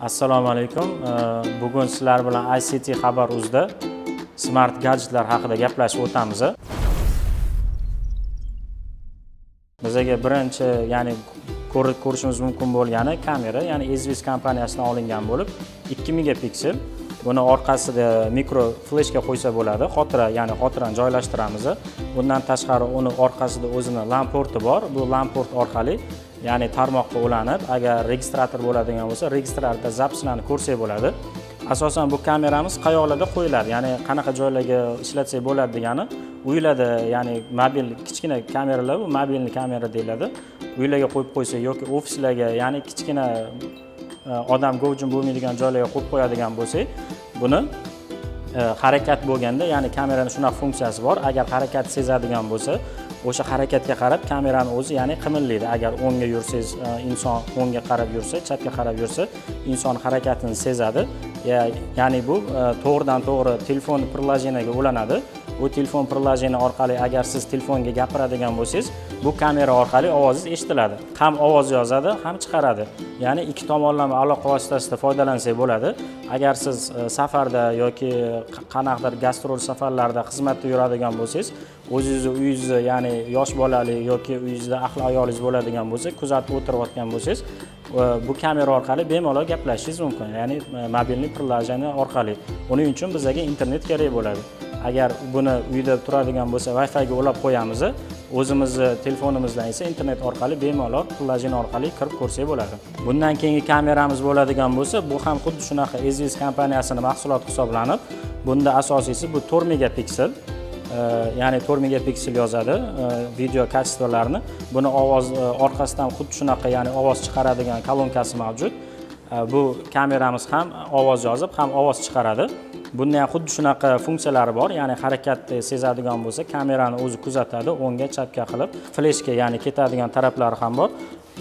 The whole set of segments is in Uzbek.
Assalomu alaykum. Bugun sizlar bilan ICT xabar uzda smart gadjetlar haqida gaplashib o'tamiz. Bizaga birinchi, ya'ni ko'rishimiz mumkin bo'lgani kamera, ya'ni Ezviz kompaniyasidan olingan bo'lib, 2 megapiksel. Buni orqasida mikro fleshka qo'ysa bo'ladi, xotira, ya'ni xotirani joylashtiramiz. Bundan tashqari uni orqasida o'zini LAN porti bor. Bu LAN port orqali, ya'ni tarmoqqa ulanib, agar registrator bo'ladigan bo'lsa, registratorda запись larni ko'rsak bo'ladi. Asosan bu kameramiz qayoqlarda qo'yiladi, ya'ni qanaqa joylarga ishlatsak bo'ladi degani, uylarda, ya'ni mobil kichkina kameralar, bu мобильный kamera deyiladi. Uylarga qo'yib qo'ysak yoki ofislarga, ya'ni kichkina odam gavjum bo'lmaydigan joylarga qo'yib qo'yadigan bo'lsak, buni harakat bo'lganda, ya'ni kamerani shunaqa funksiyasi bor, agar harakat sezadigan bo'lsa, o'sha harakatga qarab kamerani o'zi, ya'ni qimirlaydi. Agar o'ngga yursangiz, inson o'ngga qarab yursa, chapga qarab yursa, inson harakatini sezadi. Ya'ni bu to'g'ridan to'g'ri telefon приложение ga ulanadi. Bu telefon приложение orqali agar siz telefonga gapiradigan bo'lsangiz, bu kamera orqali ovozingiz eshitiladi. Ham ovoz yozadi, ham chiqaradi. Ya'ni ikki tomonlama aloqa vositasida foydalansak bo'ladi. Agar siz safarda yoki qanaqadir gastrol safarlarda xizmatda yuradigan bo'lsangiz, o'zingizni uyingizda, ya'ni yosh bolali yoki uyingizda ahli ayolingiz bo'ladigan bo'lsa, kuzatib o'tirayotgan bo'lsangiz, bu kamera orqali bemalol gaplashishingiz mumkin, ya'ni мобильный приложение orqali. Buning uchun bizga internet kerak bo'ladi. Agar buni uyda turadigan bo'lsa, Wi-Fi ga ulab qo'yamiz, o'zimizni telefonimizdan esa internet orqali bemalol приложение orqali kirib ko'rsak bo'ladi. Bundan keyingi kameramiz bo'ladigan bo'lsa, bu ham xuddi shunaqa Ezviz kompaniyasini mahsuloti hisoblanib, bunda asosiysi bu 4 megapiksel, ya'ni 4 megapiksel yozadi video качество larini. Buni ovoz orqasidan xuddi shunaqa, ya'ni ovoz chiqaradigan kolonkasi mavjud. Bu kameramiz ham ovoz yozib, ham ovoz chiqaradi. Bunda ham xuddi shunaqa funksiyalari bor, ya'ni harakatni sezadigan bo'lsa, kamerani o'zi kuzatadi, o'ngga, chapga qilib, fleshka, ya'ni ketadigan taraflari ham bor.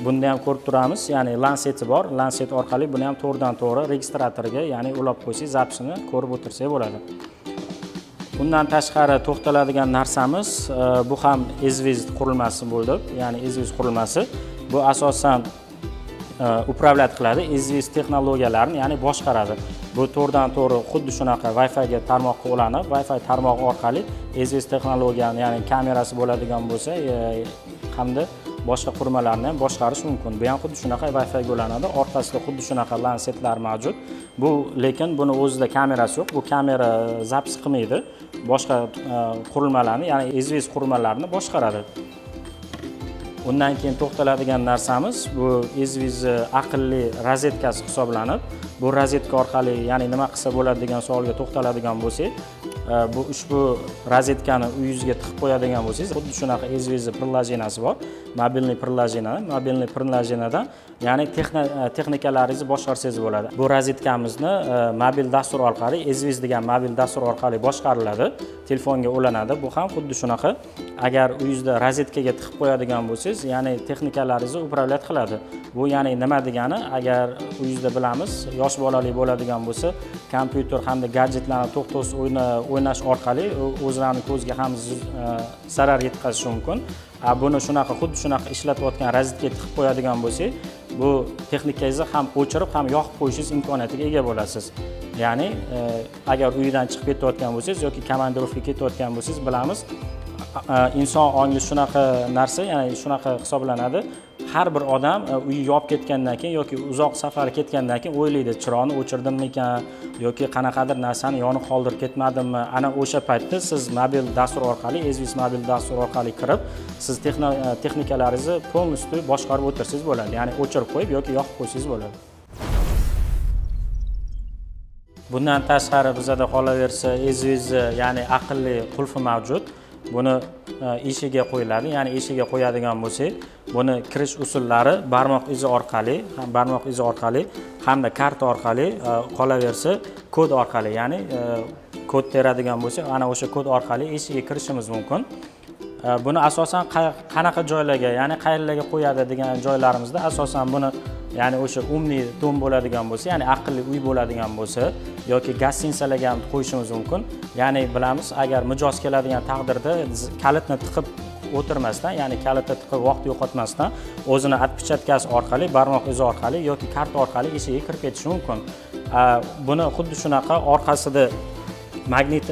Bunda ham ko'rib turamiz, ya'ni lanseti bor. Lanset orqali buni ham to'g'ridan to'g'ri registratorga, ya'ni ulab qo'ysak, запись ini ko'rib o'tirsak bo'ladi. Bundan tashqari to'xtaladigan narsamiz, bu ham Ezviz qurilmasi bo'ldi, ya'ni Ezviz qurilmasi. Bu asosan управлять qiladi Ezviz texnologiyalarini, ya'ni boshqaradi. Bu to'g'ridan to'g'ri xuddi shunaqa Wi-Fi ga tarmoqqa ulanib, Wi-Fi tarmog'i orqali Ezviz texnologiyani, ya'ni kamerasi bo'ladigan bo'lsa hamda boshqa qurilmalarni ham boshqarish mumkin. Bu ham xuddi shunaqa Wi-Fi ga ulanadi. Orqasida xuddi shunaqa lansetlar mavjud. Bu lekin buni o'zida kamerasi yo'q. Bu kamera запись qilmaydi. Boshqa qurilmalarni, ya'ni Ezviz qurilmalarini boshqaradi. Undan keyin to'xtaladigan narsamiz bu Ezviz aqlli rozetkasi hisoblanib, bu rozetka orqali, ya'ni nima qilsa bo'ladi degan savolga to'xtaladigan bo'lsak, bu ushbu rozetkani uyingizga tiqib qo'yadigan bo'lsangiz, xuddi shunaqa Ezviz приложение si bor, мобильный приложение. Мобильный приложение dan, ya'ni texnikalaringizni boshqarsangiz bo'ladi. Bu rozetkamizni mobil dastur orqali, Ezviz degan mobil dastur orqali boshqariladi, telefonga ulanadi. Bu ham xuddi shunaqa, agar uyingizda rozetkaga tiqib qo'yadigan bo'lsangiz, ya'ni texnikalaringizni управлять qiladi. Bu ya'ni nima degani, agar uyingizda, bilamiz, yosh bolali bo'ladigan bo'lsa, kompyuter hamda gadjetlarni to'xtovsiz o'ynash orqali o'zlarini ko'ziga ham zarar yetkazishi mumkin. A buni shunaqa, xuddi shunaqa ishlatayotgan rozetkaga tiqib qo'yadigan bo'lsak, bu texnikangizni ham o'chirib, ham yoqib qo'yishingiz imkoniyatiga ega bo'lasiz. Ya'ni agar uydan chiqib ketayotgan bo'lsangiz yoki komandirovkaga ketayotgan bo'lsangiz, bilamiz, inson ongli shunaqa narsa, ya'ni shunaqa hisoblanadi. Har bir odam uyi yopib ketgandan keyin yoki uzoq safar ketgandan keyin o'ylaydi, chiroqni o'chirdimmikan yoki qanaqadir narsani yoniq qoldirib ketmadimmi. Ana o'sha paytda siz mobil dastur orqali, Ezviz mobil dastur orqali kirib, siz texnikalaringizni полностью boshqarib o'tirsangiz bo'ladi, ya'ni o'chirib qo'yib yoki yoqib qo'ysangiz bo'ladi. Bundan tashqari bizada qolaversa Ezviz, ya'ni aqlli qulfi mavjud. Buni eshigiga qo'yiladi, ya'ni eshigiga qo'yadigan bo'lsak, buni kirish usullari barmoq izi orqali hamda karta orqali, qolaversa kod orqali, ya'ni kod teradigan bo'lsak, ana o'sha kod orqali eshigiga kirishimiz mumkin. Buni asosan qanaqa joylarga, ya'ni qayerlarga qo'yadi degan joylarimizda, asosan buni, ya'ni o'sha умный дом bo'ladigan bo'lsa, ya'ni aqlli uy bo'ladigan bo'lsa yoki гостиница larga ham qo'yishimiz mumkin. Ya'ni bilamiz, agar mijoz keladigan taqdirda kalitni tiqib o'tirmasdan, ya'ni kalitni tiqib vaqt yo'qotmasdan, o'zini отпечатка si orqali, barmoq izi orqali yoki karta orqali eshigiga kirib ketishi mumkin. Buni xuddi shunaqa orqasida magnit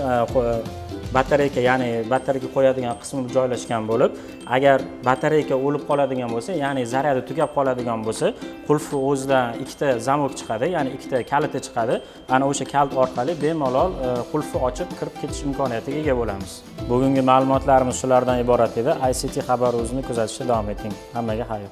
batareyka, ya'ni batareyka qo'yadigan qismi joylashgan bo'lib, agar batareyka o'lib qoladigan bo'lsa, ya'ni zaryadi tugab qoladigan bo'lsa, qulfi o'zidan ikkita замок chiqadi, ya'ni ikkita kaliti chiqadi. Ana o'sha kalit orqali bemalol qulfni ochib kirib ketish imkoniyatiga ega bo'lamiz. Bugungi ma'lumotlarimiz shulardan iborat edi. ICT Xabar Uzni kuzatishda davom eting. Hammaga xayr.